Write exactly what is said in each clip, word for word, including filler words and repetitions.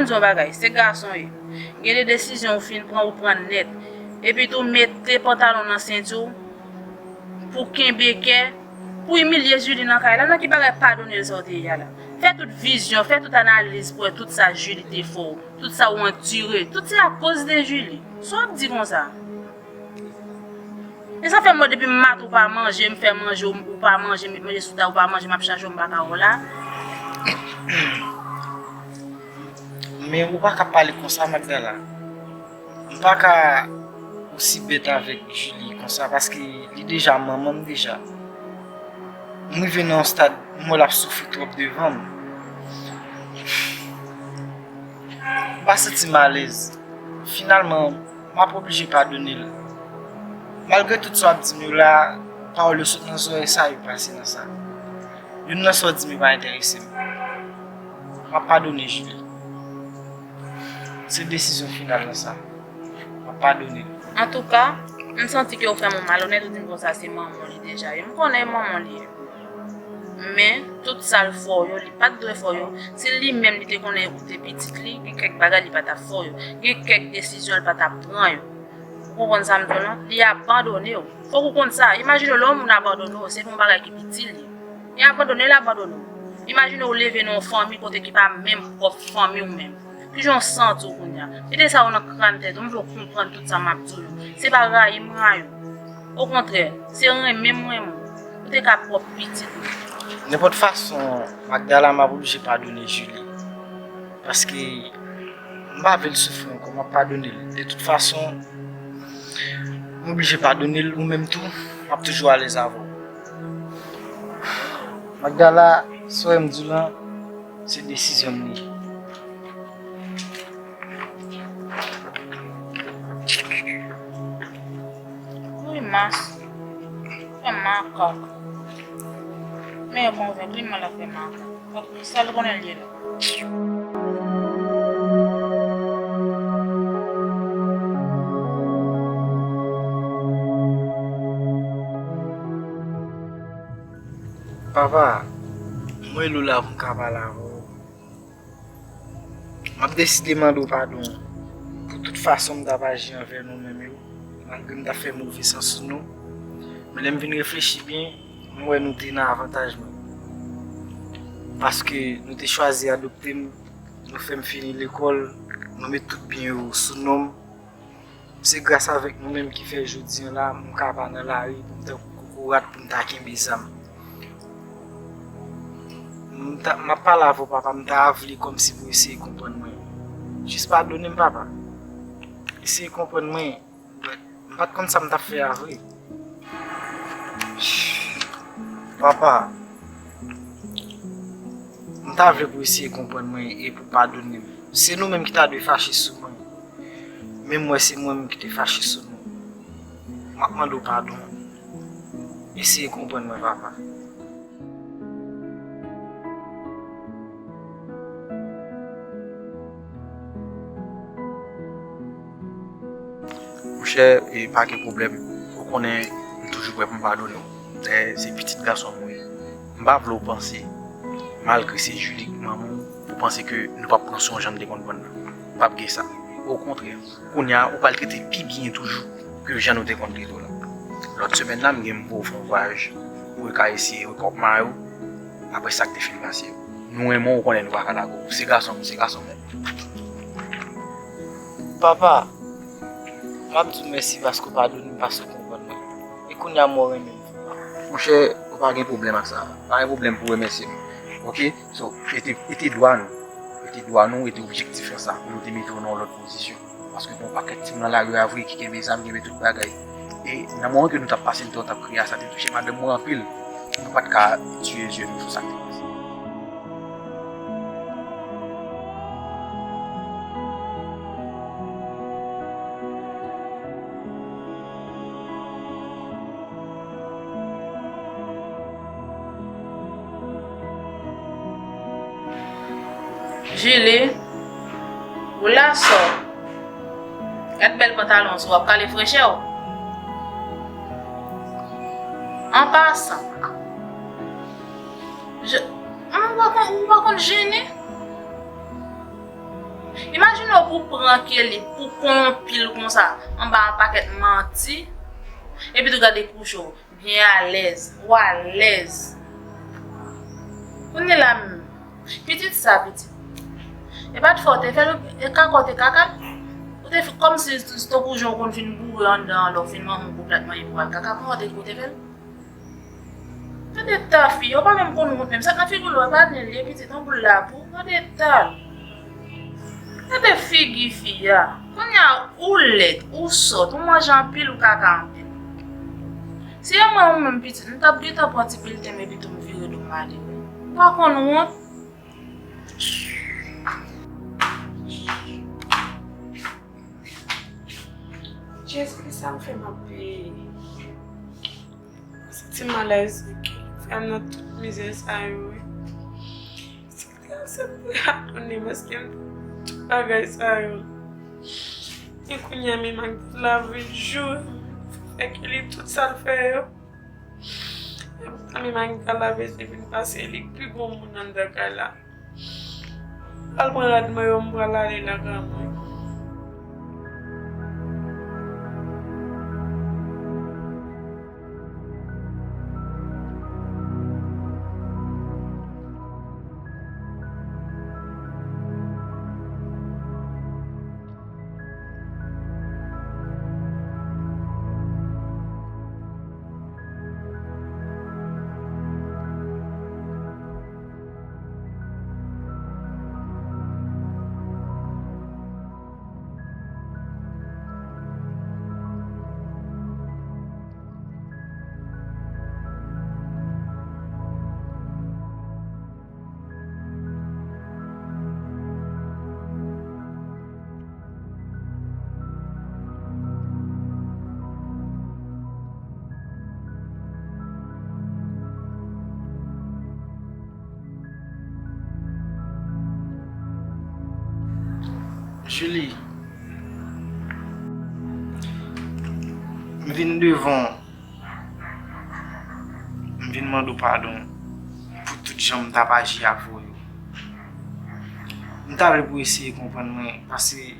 di yon bagay, se gason w ye. Gen de desizyon ou fin pran, ou pran nèt. Epi tou mete pantalon nan senti w pou kenbe kè, pou imilye Julie nan kay la. Nan ki bagay padone l sa w te ye a la? Fè tout vizyon, fè tout analiz pou wè tout sa Julie te fè w, tout sa w andire, tout se akoz de Julie. Sa w ap di konsa? E sa fè mwen depi m maten ou pa manje, m fè manje, ou pa manje, m met manje sou tab ou pa manje, m ap chache w m pa ka wè w la. Men ou pa ka pale konsa, Magdala. M pa ka osi bèt avèk Julie konsa, paske li deja manman m deja. M rive nan yon stad, m wè l ap soufri twòp devan m. M pa santi m alèz. Finalman, m ap oblije padone l. Malgre tout sa w ap di m yo la, pawòl yo sot nan zòrèy sa, yo pase nan sa. Youn nan sa w di m yo pa enterese m. M ap padone Julie. Se desizyon final nan sa. M ap padone l. Antouka, m santi ke w fè m yon malonèt, ou di m konsa se manman w li deja ye. M konnen e manman w li ye. Men, tout sa l fè w yo, li pa t dwe fè w yo. Si li menm li te konnen ou te pitit li, gen kèk bagay li pa t ap fè w yo. Gen kèk desizyon li pa t ap pran yo. Ou konprann sa m di w lan? Li abandone w. Fòk ou konn sa. Imajine w lè yon moun abandone w, se pou yon bagay ki piti l ye. Li abandone, li abandone w. Imajine w leve nan yon fanmi kote ki pa menm pwòp fanmi w menm. Kijan w santi w kounye a? Mete sa yo nan kràn tèt ou, m vle w konprann tout sa m ap di w yo. Se pa rayi m rayi w. Okontrè, se renmen m renmen w. Ou te ka pwòp pitit mwen. Nenpòt fason, Magdala, m ap oblije padone Julie. Paske m pa vle l soufri ankò, m ap padone l. De tout fason, m oblije padone l, ou menm tou, m ap toujou alèz avè w. Magdala, sa w wè m di w lan, se desizyon m li ye. Grimas. Fè makak. Men konvenk li, men l ap fè makak. Sa l konnen l ye la. Papa, mwen rele w la pou m ka pale avè w. M ap deside mande w padon pou tout fason m t ap aji anvè nou menm yo, malgre m t ap fè move sans sou nou. Men lè m vin reflechi byen, m wè nou te nan avantaj mwen. Paske nou te chwazi adopte m, nou fè m fini lekòl, nou met tout byen yo sou non m. Se gras avèk nou menm ki fè jodi a la, m ka pa nan lari pou m tankou kokorat pou m ta kenbe zam. M ta, m ap pale avè w, papa, m ta vle kòmsi pou w eseye konprann mwen. Jis padone m, papa. Eseye konprann mwen. M pa t konn sa m t ap fè a vre. Papa, m ta vle pou w eseye konprann mwen e pou w padone m. Se nou menm ki ta dwe fache sou mwen. Men m wè se mwen menm ki te fache sou nou. M ap mande w padon. Eseye konprann mwen, papa. Monchè, e pa gen pwoblèm. Ou konnen m toujou prè pou m padone w. Dayè, se pitit gason m ou ye. M pa vle w panse, malgre se Julie k manman w, pou w panse ke nou p ap pran sou yon jan n te konn pran nan. P ap gen sa. Okontrè, kounye a, ou pral trete l pi byen toujou ke jan nou te konn trete w la. Lòt semèn la, m gen pou w fè yon vwayaj pou w ka eseye rekòp mari w apre sa k te fin pase yo. Nou renmen w, ou konnen nou pa ka lage w. Se gason m, se gason m. Papa, m ap di w mèsi paske w padone m, paske w konprann mwen. E kounye a m wè w renmen m. Monchè, ou pa gen pwoblèm ak sa. Pa gen pwoblèm pou w remèsye m. Oke? So, e te, e te dwa nou. E te dwa nou, e te objektif nou sa, pou nou te mete w nan yon lòt pozisyon. Paske gen yon pakèt timoun nan lari a vre ki kenbe zam, kenbe tout bagay. E nan moman ke nou t ap pase l, tan w t ap kriye a, sa te touche madanm mwen anpil. Nou pa t ka tiye zye nou sou sa k te pase. Julie, ou la sò. Gad bèl pantalon sou, w ap kale frechè w. An pasan, je, ou pa konn, ou pa konn jennen? Imajine w pou pran Kelly pou konpil konsa anba yon pakèt manti, epi tou gade kouche w byen alèz, ou alèz. Kounye la menm, pitit sa pitit. E pa t fè w te fè l, e kaka w te kaka l. Ou te kòmsi tankou jan w konn fin boure anndan an lè w fin manman w pou plat manje pou al kaka, kòman w te kou te fè l? Gade ta fi, yo pa menm konn wont menm. Sa k nan figi w la, pa nèl ye pitit, yon boul labou. Gade ta l. Gade figi fi a. Kounye a, ou lèd, ou sòt, ou manje anpil, ou kaka anpil. Si e mwen ou menm pitit, m t ap gentan pran ti bilten m epi tou m vire do m ale. Ou pa konn wont? Jezi, kisa m fè m ap peye? Mwen santi m alèz, Kelly fè m nan tout mizè sa yo, wi. Si m te aksepte padone, paske m tout bagay sa yo. E kounye a, menm ak lavi jou, fè Kelly tout sa l fè yo. E poutan, menm ak lavi se vin pase li k pi bon moun anndan kay la. Al pran rad mwen yo, m pral ale lakay mwen. Julie, m vin devan w, m vin mande w padon pou tout jan m t ap aji avè w yo. M ta vle pou w eseye konprann mwen, paske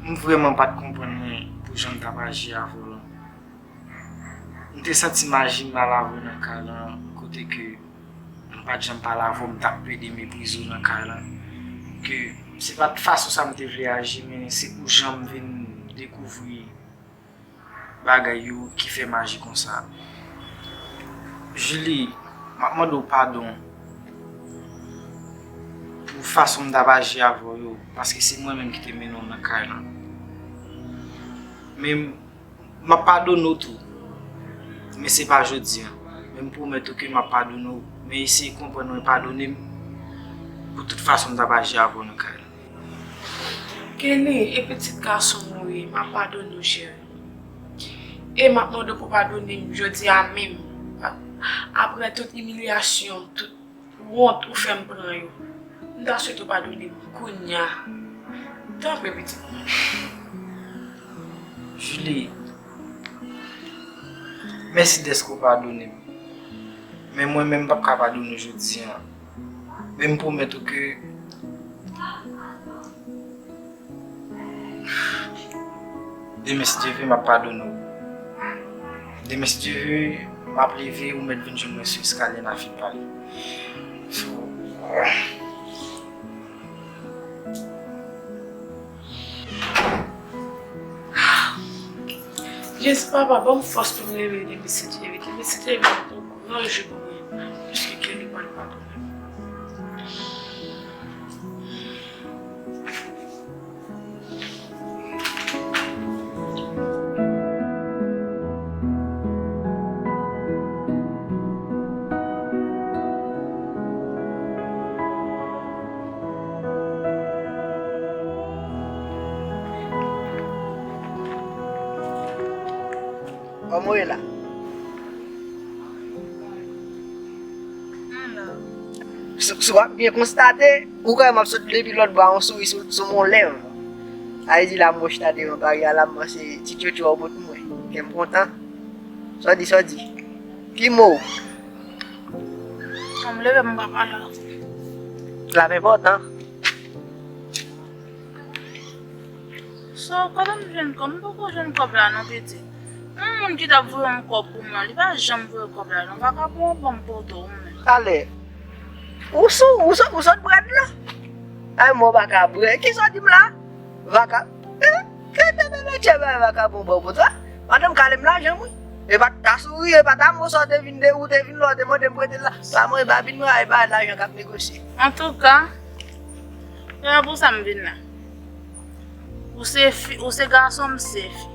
m vrèman pa t konprann mwen pou jan m t ap aji avè w lan. M te santi m aji mal avè w nan kay lan, kote ke m pa t janm pale avè w, m t ap plede meprize w nan kay lan. Ke se pa t fason sa m te vle aji, men se pou jan m vin dekouvri bagay yo ki fè m aji konsa. Julie, m ap mande w padon pou fason m t ap aji avè w yo, paske se mwen menm ki te mennen w nan kay lan. Men m ap padone w tou. Men se pa jodi a. Men m pwomèt ou ke m ap padone w. Men eseye konprann mwen, padone m pou tout fason m t ap aji avè w nan kay la. Kenny, e pitit gason m ou ye, m ap padone w, cheri. E m ap mande w pou w padone m jodi a menm. Apre tout imilyasyon, tout wont ou fè m pran yo. M ta swete w padone m kounye a. Tanpri, pitit mwen. Julie, mèsi dèske w padone m. Men mwen menm, m p ap ka padone w jodi a. Men m pwomèt ou ke Demen, si Dye vle, m ap padone w. Demen, si Dye vle, m ap leve, ou mèt vin jwenn mwen sou eskalye, n a fin pale. So, Jezi, papa, ban m fòs pou m leve demen, si Dye vle. Demen, si Dye vle, se yon gran jou pou mwen. Piske Kenny pral padone m. Kòman w ye la? Si, si w ap byen konstate, ou kwè m ap sot depi lòt bò a, yon souri sou, sou mon lèv. Sa vle di la, m chita devan pari a la, m panse ti tchotcho a w pot mwen. Kè m kontan. Sa w di, sa w di? Ki mo? An m leve, m pa pale. L ap enpòtan. So, kote m jwenn kòb? M poko jwenn kòb la non, pitit. Yon moun ki t ap voye yon kòb pou mwen, li pa janm voye kòb la non. Vakabon an ban m poto ou menm. Ale. Ou sou, ou sot, ou sot brèd la? Ay, mwen pa ka brèd. Kisa w di m la? Vaka, eh, kite bebe tchè bay vakabon ban poto a. Madanm kale m lajan m wi. E pa t ta souri, e pa t a mo sa w te vin de, ou te vin la, w te mande m prete l la. Pa mwen, e pa vin mwen, e pa lajan k ap negosye. Antouka, e pa pou sa m vin la. Ou se fi, ou se gason, m se fi.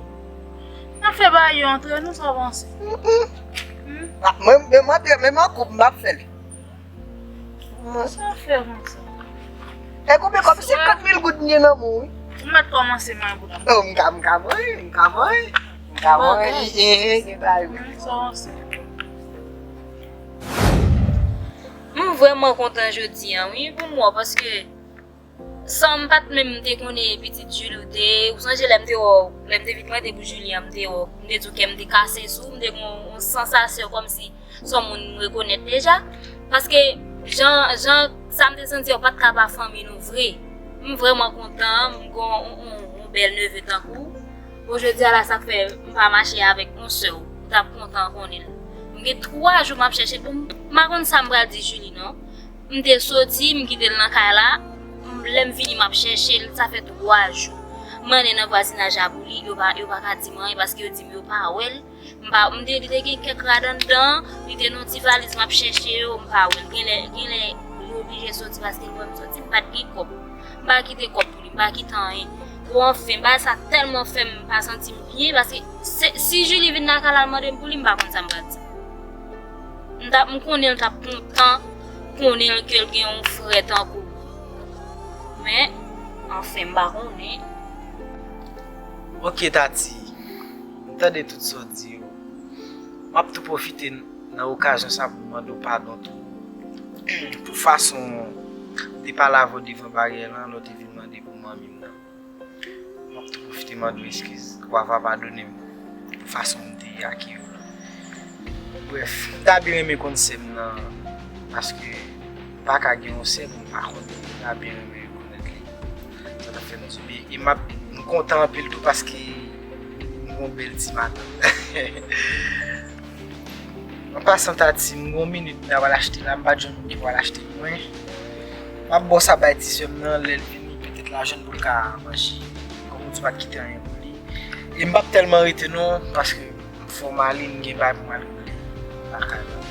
N ap fè bagay yo antre nou, sa w panse? Mm, mm. Hmm? Ah, mwen, men m antre, men m an koup, m p ap fè l. Sa w fè konsa? E konbyen kòb? Senkant mil goud m gen nan men w wi. Ou mèt kòmanse manyen bout la. Oh, m ka, m ka manyen, m ka manyen. M ka manyen, e, e, e, gen bagay wi. Hmm, sa w panse? M vrèman kontan jodi a wi, pou mwen, paske San m pa t menm te konnen pitit Julie ou te ye, ou sonje lè m te wè w, lè m te vin mande pou Julie an, m te wè w, m te di w kè m te kase sou ou, m te gen yon, yon sansasyon kòmsi se yon moun m rekonèt deja. Paske jan, jan sa m te santi a, w pa t ka pa fanmi nou vre. M vrèman kontan, m gen yon, yon, yon bèl neve tankou w. Bon, jodi a la, sa k fè m pa mache avèk yon sè w, ou t ap kontan konnen l. M gen twa jou m ap chèche l pou m, m pa konn sa m pral di Julie non. M te soti, m kite l nan kay la. M, lè m vini, m ap chèche l, sa fè twa jou. M rele nan vwazinaj la pou li, yo pa, yo pa ka di m anyen paske yo di m yo pa wè l. M pa, m te, li te gen kèk rad anndan, li te nan yon ti valiz, m ap chèche yo, m pa wè l. Genlè, genlè, li oblije soti paske l wè m soti, m pa t gen kòb. M pa kite kòb pou li, m pa kite anyen. Bon, anfen, bagay sa tèlman fè m pa santi m byen, paske se, si Julie vin lakay la, l mande m pou li, m pa konn sa m pral di. M t ap, m konnen l t ap kontan konnen l ke l gen yon frè tankou w. Men, anfen, m pa konnen. Ok, Tati, m tande tout sa w di yo. M ap tou pwofite nan okazyon sa pou m mande w padon tou. Pou fason m te pale avè w devan baryè lan, lè w te vin mande pou manmi m nan. M ap tou pwofite mande w eskiz. W a va padone m pou fason m te ye ak yo. Brèf, m ta byen renmen konn sè m nan, paske m pa ka gen yon sè pou m pa konnen. M ta byen renmen rekonèt li. Sa t ap fè m di byen. E m ap, m kontan anpil tou paske m gen yon bèl ti matant. An pasan, Tati, m gen yon minit m ta pral achte la, m pa t jwenn moun ki pral achte pou mwen. M ap ba w sa bay ti sè m nan, lè l vini, petèt l a jwenn pou l ka manje. Kòm ou di w pa t kite anyen pou li. E m p ap tèlman rete non, paske m fò m ale, m gen bagay pou m al regle lakay mwen.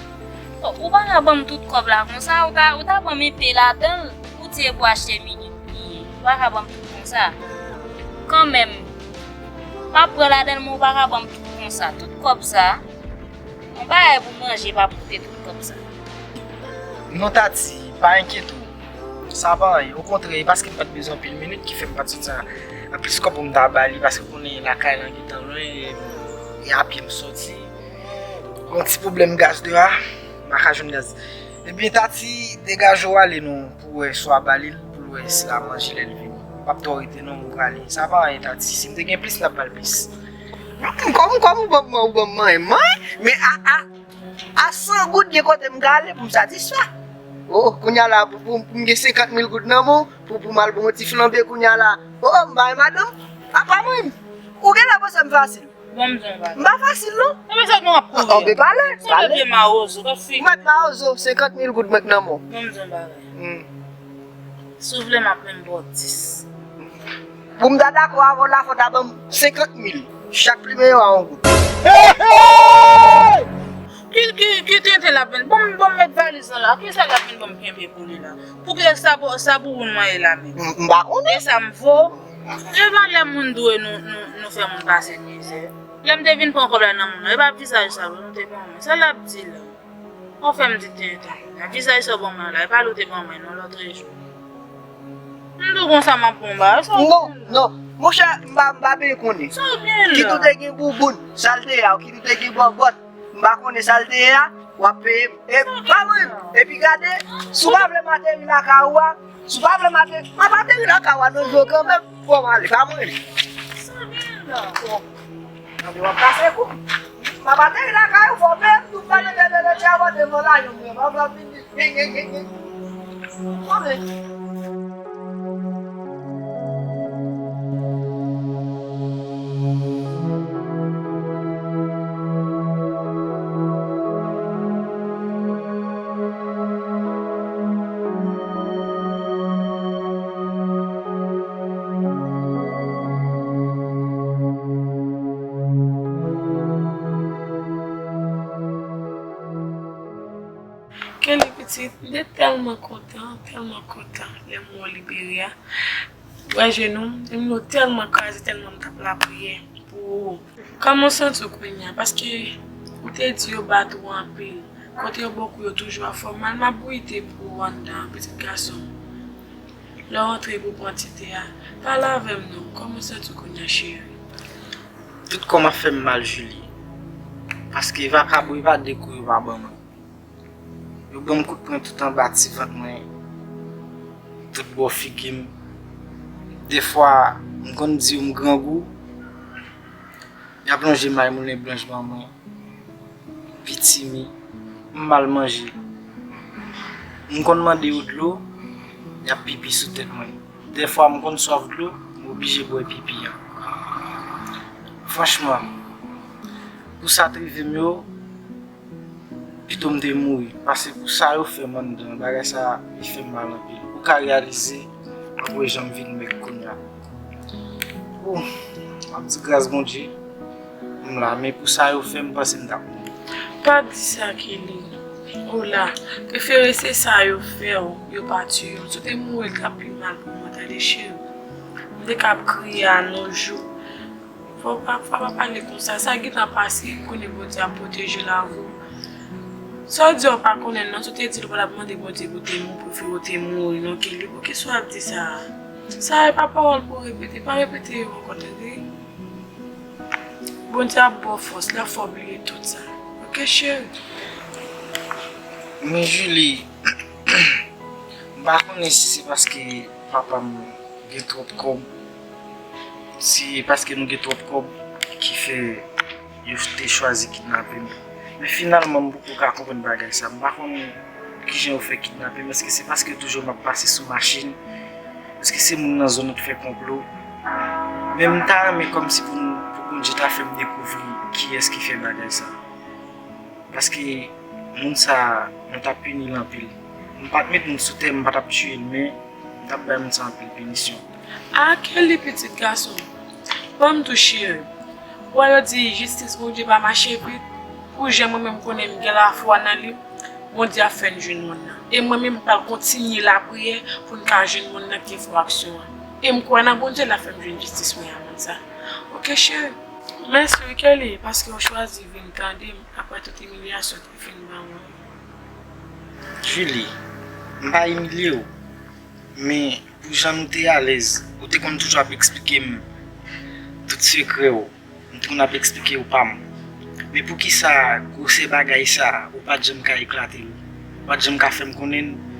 Bon, ou pa ka ban m tout kòb la konsa, ou ta, ou ta ban m enpe ladan l, ou di e pou achte minit li ye. Ou pa ka ban m tout konsa. Kanmenm, m ap pran ladan l, men ou pa ka ban m tout konsa. Tout kòb sa, yon bagay pou manje p ap koute tout kòb sa. Non, Tati, pa enkyete w. Sa pa anyen. Okontrè, e paske m pa t bezwen anpil minit ki fè m pa t soti a, anplis kòb pou m ta ba li, paske w konnen lakay lan gentan lwen, e, e a pye m soti. Yon ti pwoblèm gaz deyò a, m pa ka jwenn gaz. Ebyen, Tati, degaje w ale non, pou w wè si w a ba li l, pou l wè si l a manje lè l vini. M p ap twò rete non, m prale. Sa pa anyen, Tati. Si m te gen plis, m t ap ba l plis. Kòm, kòm ou ban m, ou ban m manyen, manyen, men a, a, a san goud gen kote m ka ale pou m satisfè. Oh, kounye a la, pou, pou, pou m gen senkant mil goud nan men w, pou, pou m al pran yon ti flanbe kounye a la. Oh, m bay madanm, apa mwen, ou genlè panse m fasil. Bon, m di w yon bagay. M pa fasil, non. Epi sa nou ap kouri? Anbe pale, pale. Vye mawozo, kòb figi. Mèt mawozo, senkant mil goud mwen k nan men w. Bon, m di w yon bagay. Hmm. Si w vle, m ap menm ba w dis. Pou m ta dakò avè w la, fò w ta ban m senkant mil. Chak plimen yo a yon goud. Hey, hey! Ki, ki, ki tenten l ap vin? Bon, m, bon, m met valiz lan la. Kisa l ap vin ban m kenbe pou li la? Poukisa sa pou, sa pou moun mwen ye la menm? M, m pa konnen. E sa m vo? E pa lè moun dwe nou, nou, nou fè moun pase mizè. Lè m te vin pran kòb la nan moun nan, e pa vizaj sa nou te ban mwen. Sa l ap di la? Ou fè m di tenten. Vizaj sa w ban mwen la, e pa li w te ban mwen non lòtrejou. M di w konsa m ap pran bagay sa w. Non, non. Monchè, m pa, m pa byen konnen. Sa w gen la? Kit ou te gen bouboun, sa l te ye a, kit ou te gen bòbòt. M pa konnen sa l te ye a, w ap peye m. E pa mwen. Epi gade, si w pa vle m ateri lakay ou a, si w pa vle m ateri, m ap ateri lakay ou a nan dlo kanmenm. Bon, m ale, pa mwen. Sa gen la? Bon. Anbe w ap kase kou. M ap ateri lakay ou, fò peye m tou, m pa mete bebe tchè avè devan la, yon mwen, m ap vin di, gen, gen, gen, gen. Anbe. Pitit, m te tèlman kontan, tèlman kontan lè m wè w libere a. Wè jenou m, jenou m yo tèlman kraze, tèlman m t ap lapriyè pou ou. Kòman w santi w kounye a? Paske ou te di yo bat ou anpil. Kote yo ba w kou yo toujou ap fè w mal, m ap bouyi te pou ou anndan an, pitit gason m. Lè w antre pou w pran tete a, pale avè m non, kòman w santi w kounye a, cheri? Tout kò m ap fè m mal, Julie. Paske vakabon yo pa de kou yo pa ban mwen. Yo ban m kout pwen tout anba ti vant mwen, tout bò figi m. Defwa, m konn di yo m grangou. Y ap lonje may moulen blanch ban mwen. Pitimi, m mal manje. M konn mande yo dlo, y ap pipi sou tèt mwen. Defwa, m konn swaf dlo, m oblije bwè pipi an. Franchman, pou sa t rive m yo, pito m te mouri, pase pou sa yo fè m anndan, bagay sa, li fè m mal anpil. Ou ka reyalize, apre jan m vin mèg kounye a. Ou, m ap di gras Bondye, m la, men pou sa yo fè m, m panse m t ap mouri. Pa di sa, Kelly. Ou la, prefere se sa yo fè w, yo pa tiye w. Si w te mouri, l t ap pi mal pou mwen, tande, cheri. M te ka ap kriye a nos jours. Fò w pa, fò w pa pale konsa. Sa gentan pase, konnen Bondye ap pwoteje lavi w. Sa w di a w pa konnen l non, si w te di l, w pa t ap mande Bondye pou te mou-, pou fè w te mouri non, Kelly. Poukisa w ap di sa a? Sa a e pa pawòl pou w repete, pa repete yo ankò, tande? Bondye ap ba w fòs, l ap fè w bliye tout sa. Oke, cheri? Men Julie, m pa konnen si se paske papa m gen twòp kòb, si paske nou gen twòp kòb ki fè yo te chwazi kidnape m. Men finalman, m poko ka konprann bagay sa. M pa konn kijan yo fè kidnape m. Èske se paske toujou m ap pase sou machin? Èske se moun nan zòn nan t fè konplo? Men m ta renmen kòmsi pou, pou Bondye ta fè m dekouvri kiyès ki fè bagay sa. Paske moun sa, nou t ap pini l anpil. M pa t met moun sou tè, m pa t ap tiye l, men m t ap bay moun sa anpil pinisyon. A, Kelly, pitit gason m. Ban m di w, cheri. Ou wè yo di jistis Bondye pa mache vit. Pou jan mwen menm konnen m gen lafwa nan li, Bondye ap fè n jwenn moun nan. E mwen menm, m pral kontinye lapriyè pou n ka jwenn moun nan ki fè w aksyon an. E m kwè nan Bondye, l ap fè m jwenn jistis mwen a moun sa. Oke, cheri? Mèsi wi, Kelly, paske w chwazi vin tande m apre tout imilyasyon w te fin ban mwen. Julie, m pa imilye w, men pou jan nou te alèz, ou te konn toujou ap eksplike m tout sekrè w, m te konn ap eksplike w pa m. Men poukisa gwosè bagay sa, ou pa t janm ka eklate l, ou pa t janm ka fè m konnen l?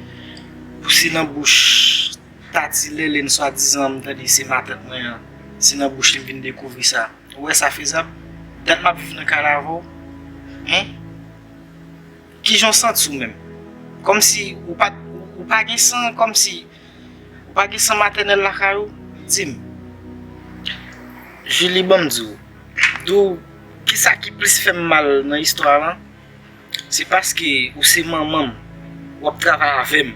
Pou se nan bouch Tati Lèlèn swadizan m tande se matant mwen an, se nan bouch li m vin dekouvri sa. Ou wè sa fezab? Dat m ap viv nan kay la avè w. Hen? Kijan w santi w menm? Kòmsi ou pa, ou, ou pa gen san, kòmsi ou pa gen san matènèl lakay ou? Di m. Julie, ban m di w. Di w, kisa ki plis fè m mal nan istwa lan? Se paske ou se manman m, w ap travay avè m,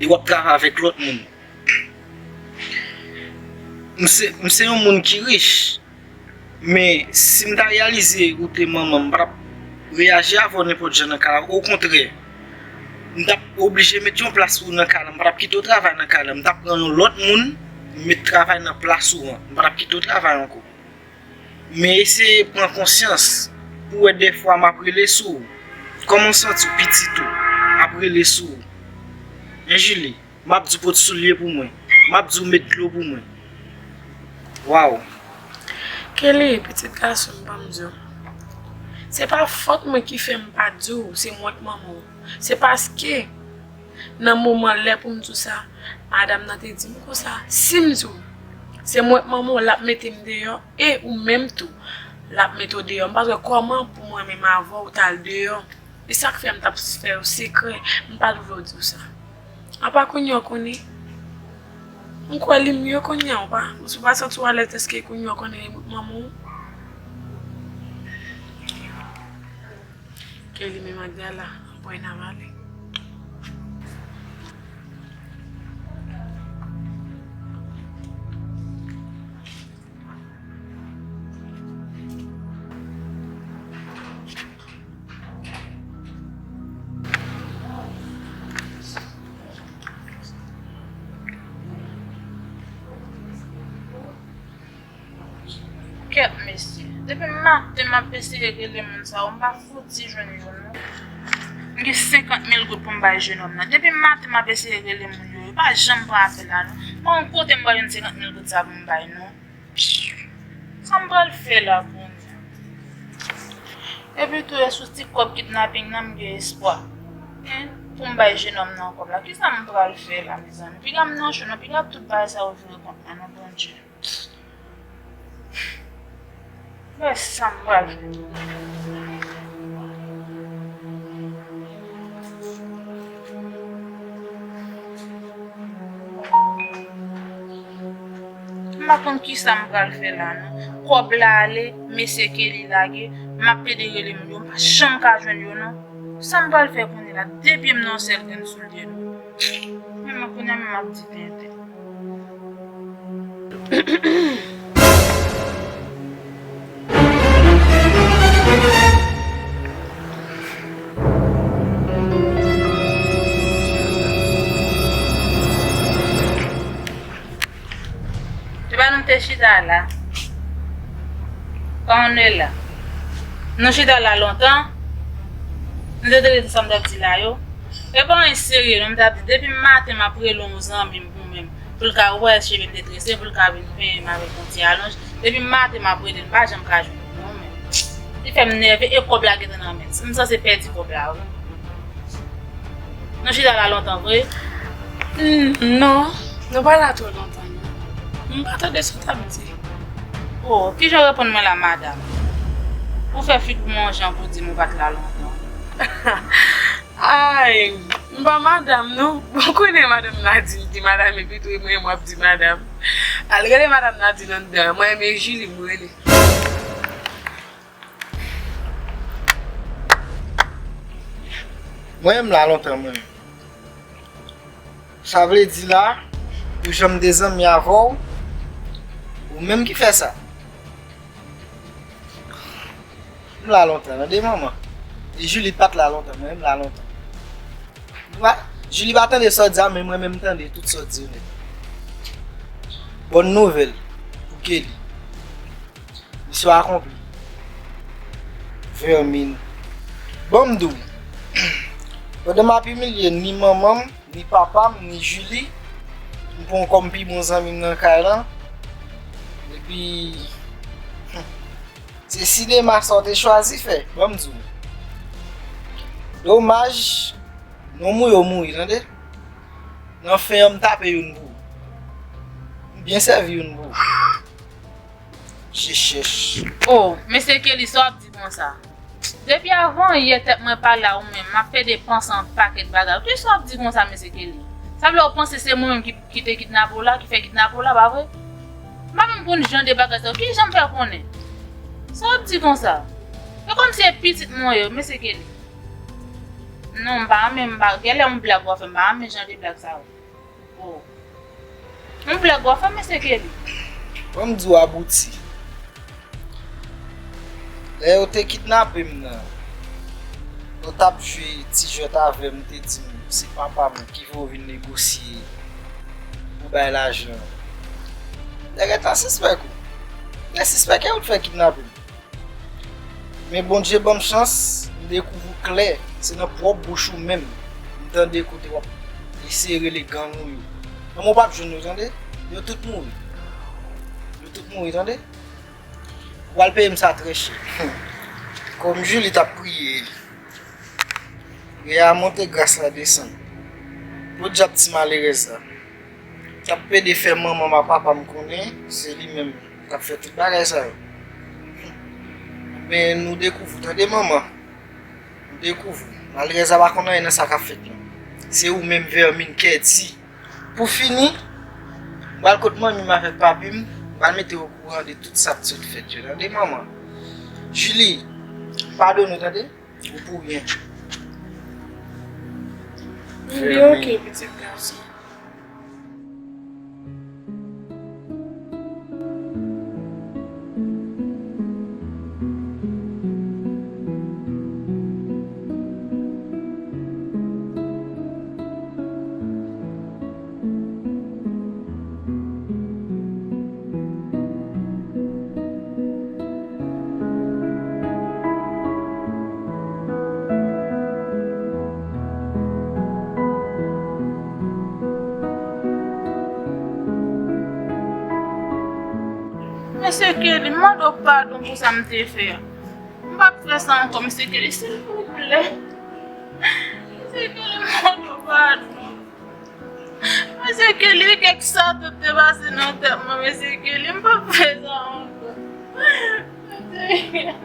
e w ap travay avèk lòt moun. M se, m se yon moun ki rich, men si m ta reyalize ou te manman m, m pa t ap reyaji avè w nenpòt jan nan kay la. Okontrè, m t ap oblije met yon plas pou ou nan kay la, m pa t ap kite w travay nan kay la, m t ap pran yon lòt moun, m met travay nan plas ou an, m pa t ap kite w travay ankò. Men eseye pran konsyans pou wè dèfwa m ap rele sou ou. Kòman w santi w pitit ou ap rele sou ou? Hein, Julie, m ap di w pot soulye pou mwen. M ap di w met dlo pou mwen. Waw. Kelly, pitit gason m, ban m di w. Se pa fòt mwen ki fè m pa di w, se mwen k manman w. Se paske nan moman lè pou m di w sa, madanm nan te di m konsa, si m di w, se mwen k manman w, l ap mete m deyò, e ou menm tou, l ap mete w deyò. M pa t wè kòman pou mwen menm avè w t al deyò. E sa k fè m t ap fè yo sekrè, m pa t vle w di w sa. Apa kounye a w konnen? M kwè li mye kounye a, ou pa, si w pa santi w alèz, èske kounye a w konnen li manman w? Ke li menm ak Dala, anpwen n ap ale. Depi maten m ap eseye rele moun sa yo, m pa fouti jwenn yo non. M gen senkant mil goud pou m bay jenòm nan. Depi maten m ap eseye rele moun yo, yo pa janm pran apèl la non. Pa yon kote m pral jwenn senkant mil goud sa pou m bay non. Sa m pral fè la kounye a? Epi tou, e sou ti kòb kidnaping nan m gen espwa. Hein? Pou m bay jenòm nan kòb la. Kisa m pral fè la, mezanmi? Piga m nan cho non, piga tout bagay sa yo vire kont mwen non, Bondye. Wè sa m pral fè. M pa konn kisa m pral fè la non. Kòb la ale, mesye Kelly lage, m ap plede rele moun yo, m pa janm ka jwenn yo non. Sa m pral fè kounye la? De pye m nan yon sèl grenn soulye non. Men mwen kounye a menm m ap di tenten. Se pa nou te chita la. Kòman nou ye la? Nou chita la lontan. Nou te tande sa m t ap di la yo. E pa anyen serye non, m t ap di depi maten m ap rele yon zanmi m pou mwen, pou l ka wè cheve m te trese, pou l ka vin penyen m avèk yon ti alonj. Depi maten m ap rele l, m pa janm ka jwenn li non, men li fè m nève e kòb la gentan nan men l. M sanse pèdi kòb la wi. Nou chita la lontan vre? Hmm, non, nou pa la twò lontan non. M pa tande sa w t ap di. Oh, kijan w reponn mwen la, madanm? Ou fè figi m yon jan pou di m ou pa t la lontan. Ay, m pa madanm non. Bon, konnen madanm Nadine ki madanm epi tou e mwen menm w ap di madanm. Al rele madanm Nadine anndan. Mwen menm e Julie m rele. Mwen menm la lontan mwen menm. Sa vle di la, ou janm de zanmi avè w, ou menm ki fè sa. M la lontan, tande manman. E Julie pa t la lontan, mwen menm la lontan. Ou pa, Julie pa tande sa w di a, men mwen menm m tande tout sa w di yo nèt. Bòn nouvèl pou Kelly. Misyon akonpli. Vèmin. Ban m di w, pandan m ap imilye ni manman m, ni papa m, ni Julie, m pran kòm pi bon zanmi m nan kay lan. Epi, hmm, se sinema sa w te chwazi fè, ban m di w. Domaj, nonm ou yo mouri, tande? Nan fen an, m tape youn pou ou. M byen sèvi youn pou ou. Je chèch. Oh, mesye Kelly, sa w ap di konsa? Depi avan yè tèt mwen pa la ou menm, m ap plede panse yon pakèt bagay. Kisa w ap di konsa, mesye Kelly? Sa vle w panse se mwen menm ki, ki te kidnape w la, ki fè kidnape w la, pa vre? M pa menm konn jan de bagay sa yo. Kijan m fè konnen? Sa w ap di konsa? E kòmsi e pitit mwen yo, mesye Kelly. Non, m pa renmen, m pa, genlè yon blag w ap fè, m pa renmen jan de blag sa yo. Oh. Yon blag w ap fè, mesye Kelly. Ban m di w abouti. Lè yo te kidnape m nan, yo t ap jwe ti jwèt avè m, te di m se papa m ki fè w vin negosye pou bay lajan. Nèg gentan sispèk ou. Gen sispèk e ou t fè kidnape m. Men Bondye ban m chans, m dekouvri w klè, se nan pwòp bouch ou menm, m tande kote w ap eseye rele gang ou yo. Manman w p ap jwenn yo, tande? Yo tout mouri. Yo tout mouri, tande? Ou pral peye m sa trè chè. Kòm Julie t ap priye, Rè a monte, gras la desann. Podyab ti malerèz la. K ap plede fè manman m ak papa m konnen se li menm k ap fè tout bagay sa yo. Men nou dekouvri w, tande manman. Nou dekouvri w. Malerèz la pa konn anyen nan sa k ap fèt non. Se ou menm vèmin kèdi. Pou fini, m pral kot manmi m avèk papi m, m pral mete yo okouran de tout sa k sot fèt yo, tande manman. Julie, padone w, tande? Ou pou byen. M byen, ok, pitit gason. Mesye Kelly, m mande w padon pou sa m te fè a. M p ap fè sa ankò, Mesye Kelly, silvouplè. Mesye Kelly, m mande w padon. Mesye Kelly, kèk sa tout te pase nan tèt mwen, Mesye Kelly, m p ap fè sa ankò. Mesye Kelly,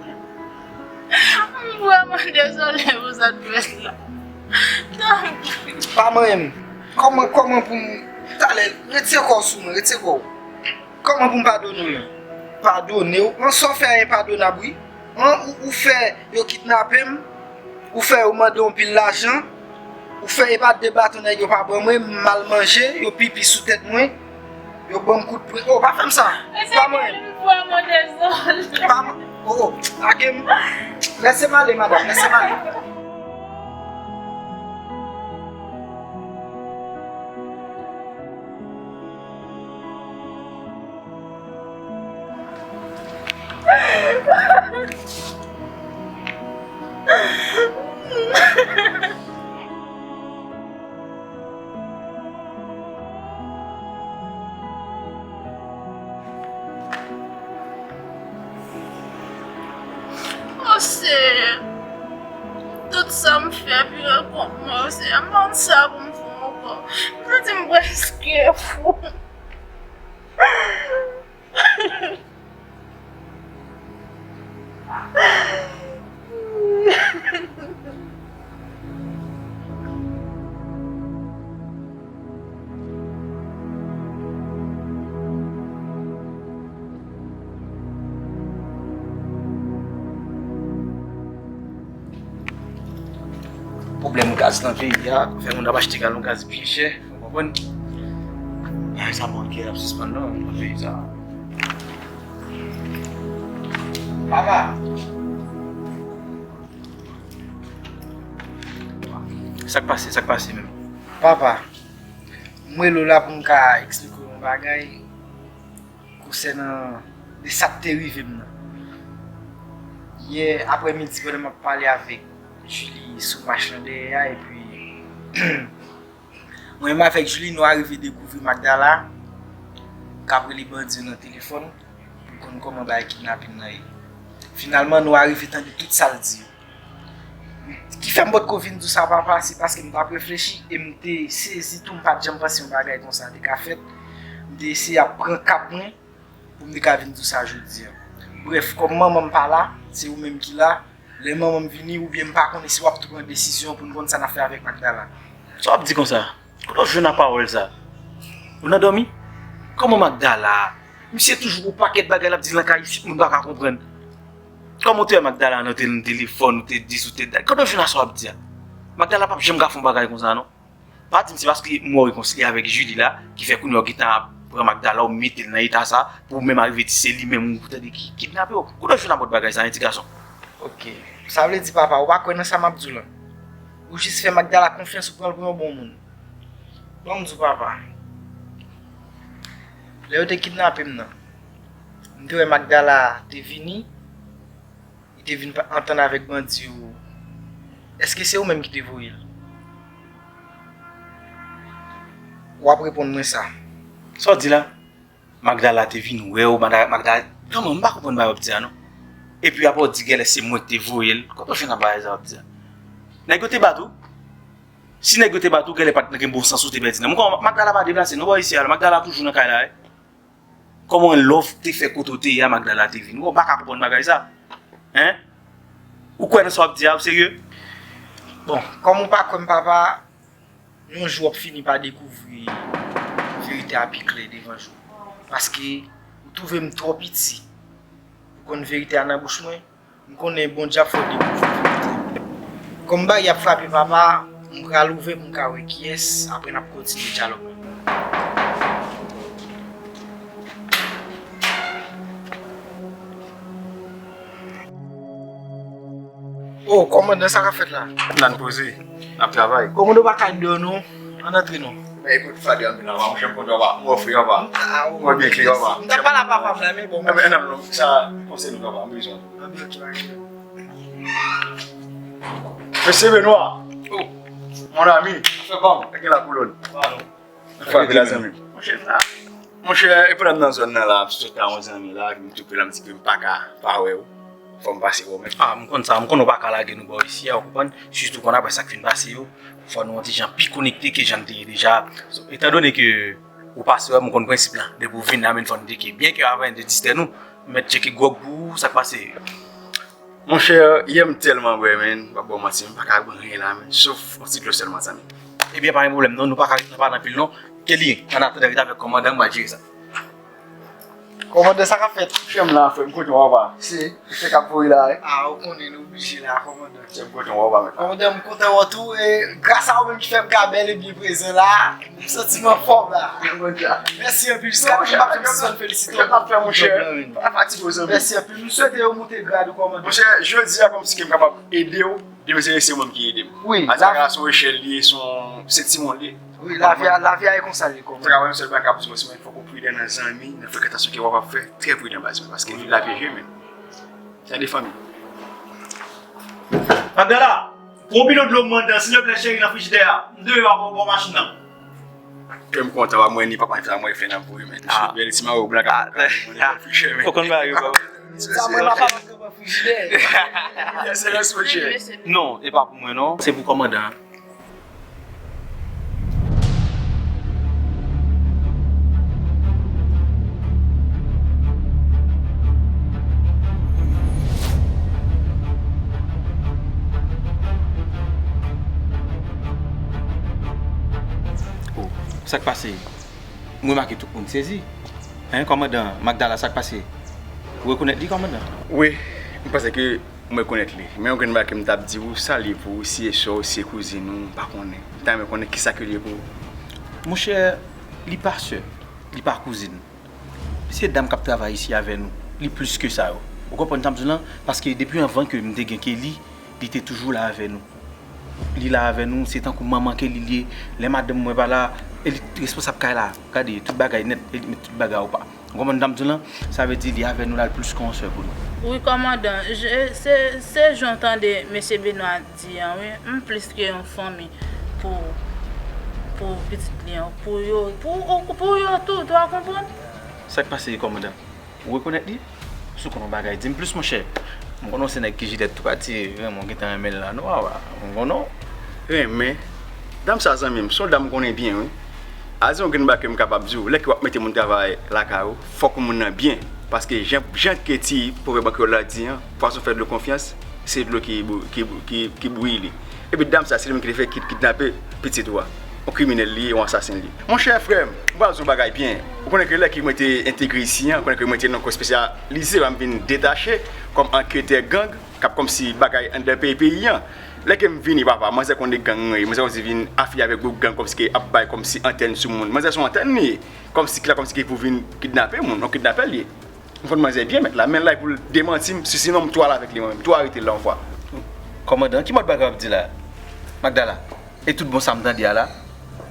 m vrèman dezole pou sa k fèt la. Tanpri. Pa manyen m. Kòman, kòman pou m, talè, retire kò w sou mwen, retire kò w. Kòman pou m padone w menm? Padone w? An, sa w fè a enpadonab wi. An, ou, ou fè yo kidnape m, ou fè yo mande w anpil lajan, ou fè e pa de baton nèg yo pa ban mwen, m mal manje, yo pipi sou tèt mwen, yo ban m kout pwen. Oh, pa fè m sa! Pa mwen! M vrèman dezole. Pa mwen! Oh, oh, lage m! Lèse m ale, madanm, lèse m ale! O Senyè, tout sa m fè pi rankont mwen, o Senyè, m pa konn sa pou m fè ankò. M santi m prèske fou. Pwoblèm gaz nan peyi a fè moun ap achte galon gaz byen chè, ou konprann? Bagay sa pa gen ap sispann non, nan peyi sa. Papa! Sa k pase, sa k pase menm? Papa, m rele w la pou m ka eksplike w yon bagay konsènan de sa k te rive m nan. Yè aprèmidi, pandan m ap pale avèk Julie sou mach lan dèyè a, epi mwen menm avèk Julie, nou arive dekouvri Magdala k ap rele bandi yo nan telefòn pou l konn kòman bagay kidnapin nan ye. Finalman, nou arive tande tout sa l di yo. Ki fè m potko vin di w sa, papa, se paske m t ap reflechi e m te sezi tou, m pa t janm panse yon bagay konsa te ka fèt. M te eseye ap pran kab mwen pou m te ka vin di w sa jodi a. Brèf, kòm manman m pa la, se ou menm ki la. Lè manman m vini, oubyen m pa konnen si w ap tou pran desizyon pou n konn sa n ap fè avèk Magdala. Sa w ap di konsa? Kote w jwenn a pawòl sa? Ou nan dòmi? Kòman Magdala? Misye toujou gon pakèt bagay l ap di lakay isit, moun pa ka konprann. Kòman w te wè Magdala nan te nan telefòn, ou te di si w te dat? Kote w jwenn a sa w ap di a? Magdala p ap janm ka fè yon bagay konsa non. Pa di m se paske m wè w rekonsilye avèk Julie la ki fè kounye a w gentan ap pran Magdala, w mete l nan eta sa, pou w menm arive di se li menm ou tande ki kidnape w. Kote w jwenn a bòt bagay sa, en ti gason? Ok. Sa vle di, papa, ou pa kwè nan sa m ap di w lan? Ou jis fè Magdala konfyans, ou pran l pou yon bon moun. Ban m di w, papa. Lè yo te kidnape m nan, m te wè Magdala te vini, li te vin pa- antann avèk bandi yo. Èske se ou menm ki te voye l? W ap reponn mwen sa. Sa w di la? Magdala te vin wè w, Magda- Magdala, kòman, m pa konprann bagay w ap di a non. Epi apre w di gèlè se mwen ki te voye l. Kote w jwenn nan bagay sa w ap di a? Nèg yo te bat ou? Si nèg yo te bat ou, gèlè pa t gen bon sans ou te pèdi nan. Mwen kwè Magdala pa deplase non bò isi a, Magdala toujou nan kay la wi. Kòman lè w te fè kote w te ye a, Magdala te vin wè w? M pa ka konprann bagay sa. Hein? Ou kwè nan sa w ap di a, ou serye? Bon, kòm ou pa kwè m, papa, yon jou w ap fini pa dekouvri verite a pi klè devan jou. Paske ou twouve m twò piti pou konn verite a nan bouch mwen. M konnen Bondye ap fè w dekouvri verite. Kòm bagay ap frape papa, m pral ouvè pou m ka wè kiyès, apre n ap kontinye dyalòg lan. Oh, kòmandan, sa k ap fèt la? N a n poze. N ap travay. Kòmandan, ou pa ka dèyè non. Ann antre non. Men ekout, fade anpil anba, monchè, m kontan anba. Mwen ofri anba. Mwen byen kle anba. M t ap pale a papa m la, men bon. Anben, ann ap non, sa konsèy nou anba, m bezwen. Anben, ok, pa gen pwoblèm. Mesye Benoît. Oh. Mon ami. Fè bòm. Gen la kolòn. Fè anpil la, zanmi. Monchè, sa. Monchè, e pandan m nan zòn nan la, m sot la yon zanmi la, m tou pre la, m di ke m pa ka pa wè w. Fò m pase wè w menm. Ah, m konn sa, m konn ou pa ka lage nou bò isi a, ou konprann? Sitou konn apre sa k fin pase yo, fò nou yon ti jan pi konekte ke jan n te ye deja. So, etandone ke ou pase wè m, ou konn prensip la. Depi ou vin la menm fò n tcheke. Byen ke avan n te distè nou, mèt tcheke gwòg pou ou, sa k pase? Monchè, yè m tèlman bwè, menn, m p ap ba w manti, m pa ka bwè anyen la, menn, sof yon ti dlo sèlman, zanmi. Ebyen, pa gen pwoblèm, non, nou pa ka ret nan pale anpil, non. Kelly, annatandan, ret avèk kòmandan, m va jere sa. Kòmandan, sa k ap fèt? Frè m la, frè m, kote w, papa? Se, se k ap voye la, wi. Ah, ou konnen, nou oblije la, kòmandan. Frè m, kote w, papa, menn? Kòmandan, m kontan wè w tou, e gras a ou menm ki fè m ka bèl e byen prezan la. M santi m anfòm la. Mèsi anpil. Jiska kounye a m ap janm sispann felisite w. Sa k ap fè, monchè? Pa fatige w, zanmi. Mèsi anpil. M swete yo moute grad ou kòmandan. Monchè, jodi a kòmsi ke m kapab ede w, demen se, se ou menm ki ede m. Wi, atravè se yon echèl li ye, se yon, se timoun li ye. Wi, lavi a, lavi a e konsa li ye kòmandan. Travay, yon sèl bagay k ap di w, se fòk ou pridan nan zanmi, nan frekantasyon ke w ap fè. Trè pridan, baz mwen, paske lavi a jwe, men. Sa de fanmi. Abdallah, pran yon bidon dlo mwen anndan, silvouplè, cheri, nan frijidè a. M deyò a bò, bò machin nan. Kè m kontan, pa mwen ni papa, sa mwen fè nan pou li, men. Ah. Bèl ti mayo blan k ap, ah, mwen nan frijidè, men. Ou konn bagay yo, papa. Sa mwen pa kapab kanpe frijidè. Yes, yes, monchè. Non, e pa pou mwen, non. Se pou kòmandan. Oh, sa k pase? M remake tout moun sezi. Hein, kòmandan Magdala, sa k pase? Ou rekonèt li, kòmandan? Wi, m panse ke m rekonèt li. Men yon grenn bagay ke m t ap di w, sa l ye pou ou, si e sè w, si e kouzin ou, m pa konnen. M ta renmen konnen kisa ke l ye pou ou. Monchè, li pa sè, li pa kouzin. Se dam k ap travay isi avè nou. Li plis ke sa yo. Ou konprann sa m di w lan? Paske depi anvan ke m te gen Kelly, li te toujou la avè nou. Li la avè nou, se tankou manman Kelly li ye. Lè madanm mwen pa la, e li responsab kay la. Gade, tout bagay nèt, e li met tout bagay opa. Ou konprann sa m di w lan? Sa vle di li avè nou la, l plis ke yon sè pou nou. Wi, kòmandan, je, se, se jan w tande mesye Benoit di an, wi. M plis ke yon fanmi pou, pou pitit li an, pou yo, pou, pou yo tou, ou konprann? Sa k pase, kòmandan? Ou rekonèt li? Si w konn yon bagay, di m plis, monchè. M konnen w se nèg ki jilèt tou atire, vrèman, w gentan renmen l la, non, papa. M konnen w. Renmen? Dam sa, zanmi m, se yon dam m konnen byen, wi. A di yon grenn bagay ke m kapab di w, lè ke w ap mete moun travay lakay ou, fòk moun nan byen. Paske jan, jan ke ti pwovèb an kreyòl la di an, pwason fè dlo konfyans, se dlo ki bou-, ki bou-, ki, ki bouyi li. Epi dam sa, se li menm ki te fè kid-, kidnape pitit ou a. Yon kriminèl li ye, yon asasen li ye. Monchè frè m, m pral di w bagay byen. Ou konnen ke lè ke mwen te entegre isi an, ou konnen ke mwen te nan kò espesyalize, m vin detache kòm anketè gang, k ap kòmsi bagay anndan peyi, peyi an. Lè ke m vini, papa, manzè konn de gang, wi, manzè kòmsi vin afilye avèk gwoup gang, kòmsi ke ap bay kòmsi antèn sou moun. Manzè se yon antèn li ye. Kòmsi ki la, kòmsi ki pou vin kidnape moun, yon kidnapè li ye. M konn manzè byen mèt la, men l la pou l demanti m, si sinon m tou al avèk li mwen menm, m tou arete l la yon fwa. Kòmandan, ki mòd bagay w ap di la? Magdala, e tout bon sa m tande a la?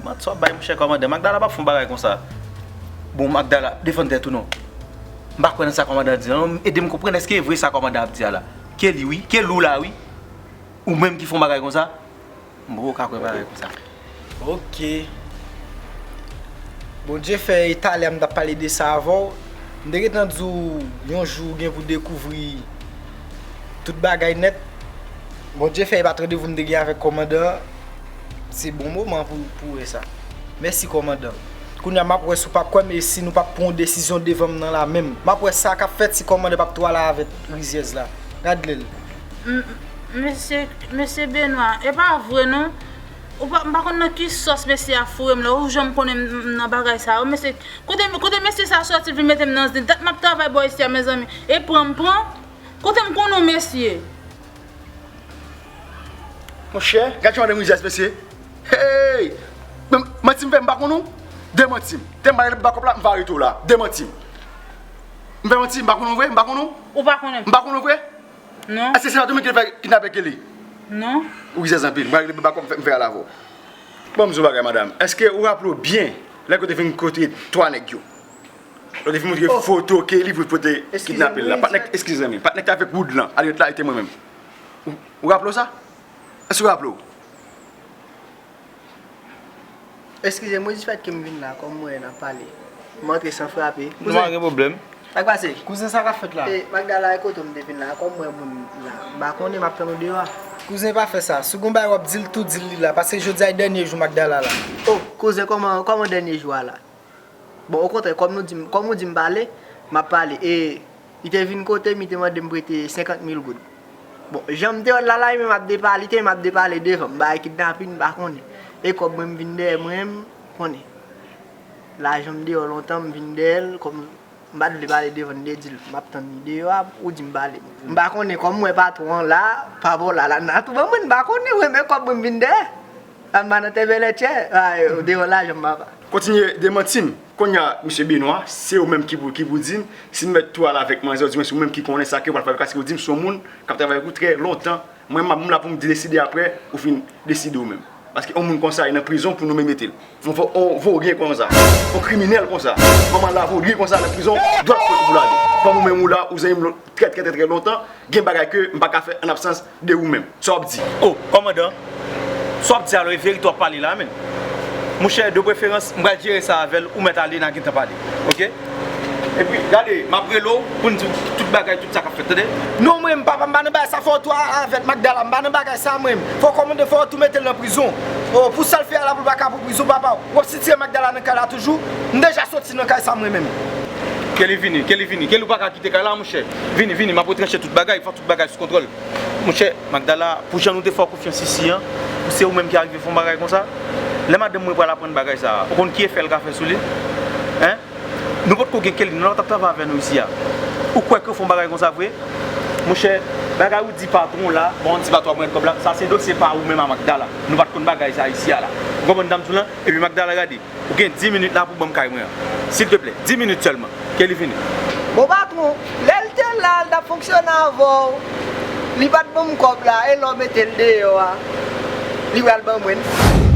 Manti w ap bay monchè kòmandan, Magdala p ap fè yon bagay konsa. Bon, Magdala, defann tèt ou non. M pa kwè nan sa kòmandan ap di la non, ede m konprann èske e vre sa kòmandan ap di a la? Kelly wi, Kelly w la wi. Ou menm ki fè yon bagay konsa? M poko ka kwè bagay konsa. Ok. Bondye fè e talè a m t ap pale de sa avè w. M te gentan di w yon jou ou gen pou dekouvri tout bagay nèt. Bondye fè e pa t randevou m te gen avèk kòmandan an. Se bon moman pou, pou wè sa. Mèsi kòmandan. Kounye a m ap wè si w p ap kwè m e si nou p ap pran yon desizyon devan m nan la menm. M ap wè sa k ap fèt si kòmandan p ap twale avèk rizyèz la. Gad lè l. M, mesye, mesye Benoit, e pa vre non. Ou pa, m pa konn nan ki sòs mesye a foure m la, ou janm konnen m, m nan bagay sa yo. Mesye, kote, kote mesye sa sòti vin mete m nan zen? Dat m ap travay bò isi a, mezanmi. E pran m pran? Kote m konnen w, mesye? Monchè, gad jan w ap demoun rizèz, mesye. Hey! Men, manti m fè, m pa konn ou? Demanti m. Te m pa rele pou bakòp la, m va arete w la. Demanti m. M fè manti, m pa konn ou vre, m pa konn ou? Ou pa konnen m? M pa konn ou vre? Non. Èske se pa tou menm ki te fè kidnapè Kelly? Non. Ou rizèz anpil. M pa rele pou bakòp, m fè, m fè al avè w. Bon, m di w bagay, madanm. Èske ou raple w byen, lè ke w te vin kote twa nèg yo? Lè w te vin montre foto Kelly pou, pou te kidnape l la. Patnè, eskize m, patnè ki te avèk Wood lan, Harriet la, e te mwen menm. Ou, ou raple w sa? Èske w raple w? Eskize m wi, difèt ke m vin la, kòm mwen n ap pale. M antre san frape. Nou pa gen pwoblèm. Sa k pase? Kouzen, sa k ap fèt la? E, Magdala, e kote w m te vin la? Kòm m wè moun la, m pa konnen, m ap tann ou deyò a. Kouzen, pa fè sa. Si w gon bagay w ap di l, tou di l li la. Paske jodi a e dènye jou Magdala la. O, kouzen, kòman, kòman dènye jou a la? Bon, okontrè, kòm nou di m, kòm ou di m pale, m ap pale. E li te vin kote m, li te mande m prete senkant mil goud. Bon, jan m te wè l la, la, li menm ap depale, li te menm ap depale devan m, bagay kidnapin, m pa konnen. E kòb mwen, m vin dèyè mwen, m konnen. Lajan m deyò lontan, m vin dèyè l, kòm m pa t vle pale devan l, m te di l, m ap tann li deyò a, ou di m pale. M pa konnen, kòm m wè patwon an la, pa bò la, la, nan tou ban mwen, m pa konnen, ou renmen kòb mwen, m vin dèyè. A, m pa nan tè bèlè tchè, a, deyò lajan m, papa. Kontinye demanti m. Kounye a, mesye Benwa, se ou menm ki pou, ki pou di m si m mèt tou al avèk manzè, oudimwen se ou menm ki konnen sa ke w pral fè avèk, paske ou di m se yon moun k ap travay avèk ou trè lontan. Mwen, m ap, m la pou m deside apre, ou fin deside ou menm. Paske yon moun konsa, e nan prizon pou nou menm mete l. Yon vo-, yon voryen konsa, yon kriminèl konsa, manman lavorye konsa nan prizon, dwat sot pou l ale. Kòm ou menm ou la, ou zanmi m trè, trè, trè, trè lontan, gen bagay ke m pa ka fè an absans de ou menm. Sa w ap di? O, kòmandan, sa w ap di a la, e verite w ap pale la, menn. Monchè, de preferans, m pral jere sa avè l, ou mèt ale, n a gentan pale. Oke? Epi, gade, m ap rele w pou n di w tout bagay, tout sa k ap fèt, tande? Non, mwen, papa, m pa nan bagay sa, fò w tou a-, avèk Magdala, m pa nan bagay sa, mwen. Fò kòmandan, fò w tou mete l nan prizon. O, pou sa l fè a la, pou l pa ka pran prizon, papa, w ap sitire Magdala nan kay la toujou? M deja soti nan kay sa, mwen menm. Ke li vini, ke li vini, ke li pa ka kite kay la, monchè. Vini, vini, m ap retranche tout bagay, fò tout bagay sou kontwòl. Monchè, Magdala, pou jan nou te fè w konfyans isi an, pou se ou menm ki arive fè yon bagay konsa, lè madanm mwen pral aprann bagay sa a, ou konn ki efè l ka fè sou li? Hein? Nou potko gen Kelly, nou la t ap travay avè nou isi a. Ou kwè ke w fè yon bagay konsa vre? Monchè, bagay ou di patwon w la, bon, ti patwon mwen kòb la, sa se dosye pa ou menm a Magdala. Nou pa t konn bagay sa isi a la. Ou konprann sa m di w lan? Epi Magdala, gade, ou gen dis minit la pou ban m kay mwen an. Silteplè, dis minit sèlman. Ke li vini. Bon, patwon, lè l te la, l t ap fonksyone avè w. Li pa t ban m kòb la, e lè w mete l deyò a, li pral ban mwen l.